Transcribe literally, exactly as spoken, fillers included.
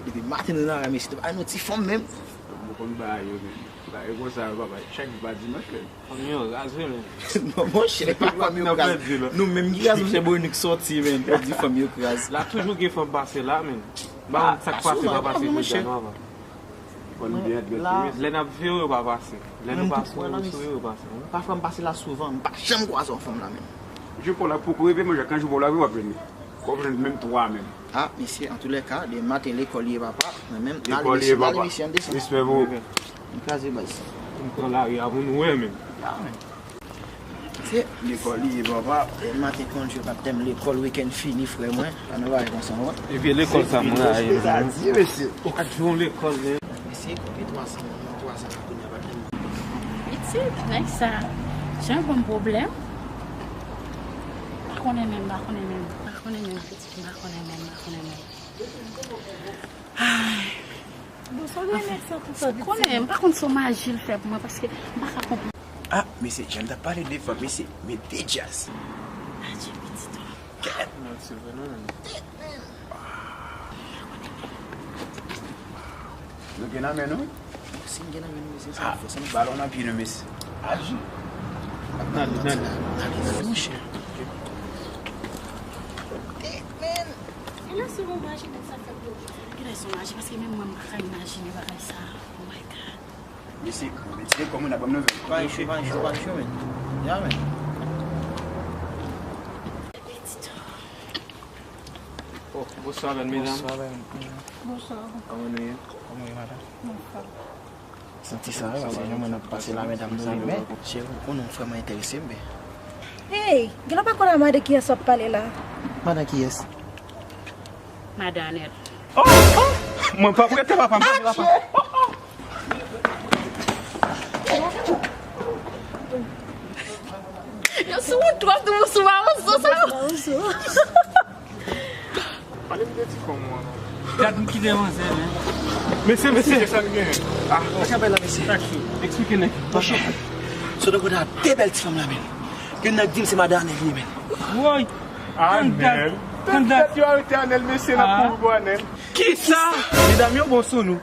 Depi maten nou nan ray, mesye, te bay nou ti fanm menm. Mwen konn bagay yo menm. Bagay konsa yo, papa, chak jou pa dimanch menm. Fanm yo raz vre menm. Non, monchè, pa fanm yo raz. Nou menm ki raz, monchè, Bonik sòti menm, pou di fanm yo raz. La toujou gen fanm pase la menm. M pa konn sa k pase pa pase jodi a non avan. Lè n ap vire yo pa pase. Lè nou pa sou yo, sou yo, yo pase. Pafwa m pase la souvan, m pa janm kwaze yon fanm la menm. Jou pa w la poko rive, monchè, kan jou pa w la rive, w ap jwenn li. W ap jwenn menm twa menm. Ah, mesye, antoulèka, demen maten lekòl ye papa. Mwen menm, n ale mesye, n ale mesye, ann desann. Respè pou ou. M kraze baz. M pran lari a pou nou wè menm. Ya menm. Se lekòl li ye papa. Demen maten konn jwe pa tèm lekòl, wikenn fini, frè mwen. Pa nan bagay konsa non. Epi lekòl sa mwen rayi. Sa di mesye. Ou ka jwe yon lekòl men. Mesye, konbyen twa zan, nan twa zan la kounye a pa tèm. Pitit, nèg sa, jan ban m pwoblèm. Pa konnen menm, pa konnen menm. Pa konnen menm, pitit, pa konnen menm, pa konnen menm. Ay. Bon, sa w gen nèg sa konsa, pitit? Konnen, m pa konn se yon maji l fè pou mwen, paske m pa ka konprann. Ah, mesye, jan m t ap pale devan, mesye, men de djaz. Adje, pitit. Kèt. Non, se vre non, menm. Nou gen nan men nou? Si m gen nan men nou, mesye, se fòs ann. Balon nan pye nou, mesye. Aji. N ale, n ale. N ale, n ale, monchè. Kilè se w imajine sa fèt pou ou? Kilè se w imajine? Paske menm mwen, m pa ka imajine bagay sa. Oh my God. Mesye, mwen retire kò mwen nan banm nouvèl. Pa gen cho, pa gen cho, pa gen cho, men. Ya, men. Oh, bonswa, bèl medam. Bonswa, bèl medam. Bonswa. Kòman nou ye? Kòman ye, madanm? Mwen fò. Santi sa, wi, paske jan mwen ap pase la, medam nan renmen. Cheri, ou konnen yon frè mwen enterese m, men. Hey, genlè w pa konn a madan kiyès w ap pale la. Madan kiyès? Madan Anèl. Oh, oh! Mwen p ap rete, papa, m p ap rete, papa. Yo sou wout twòp, nou sou Mawozo sa. Pale m de ti fanm ou an non. Gad m ki demanzè, men. Mesye, mesye. Sa n gen. Ah, sa k ap la, mesye. Eksplike nèg. Monchè, sot anko de bèl ti fanm la, men. Youn nan di m se madan Anèl li ye, men. Woy. Anèl. Tèt yo arete Anèl, mesye, n ap kouri pou Anèl. Kisa? Medam yo bon sou nou.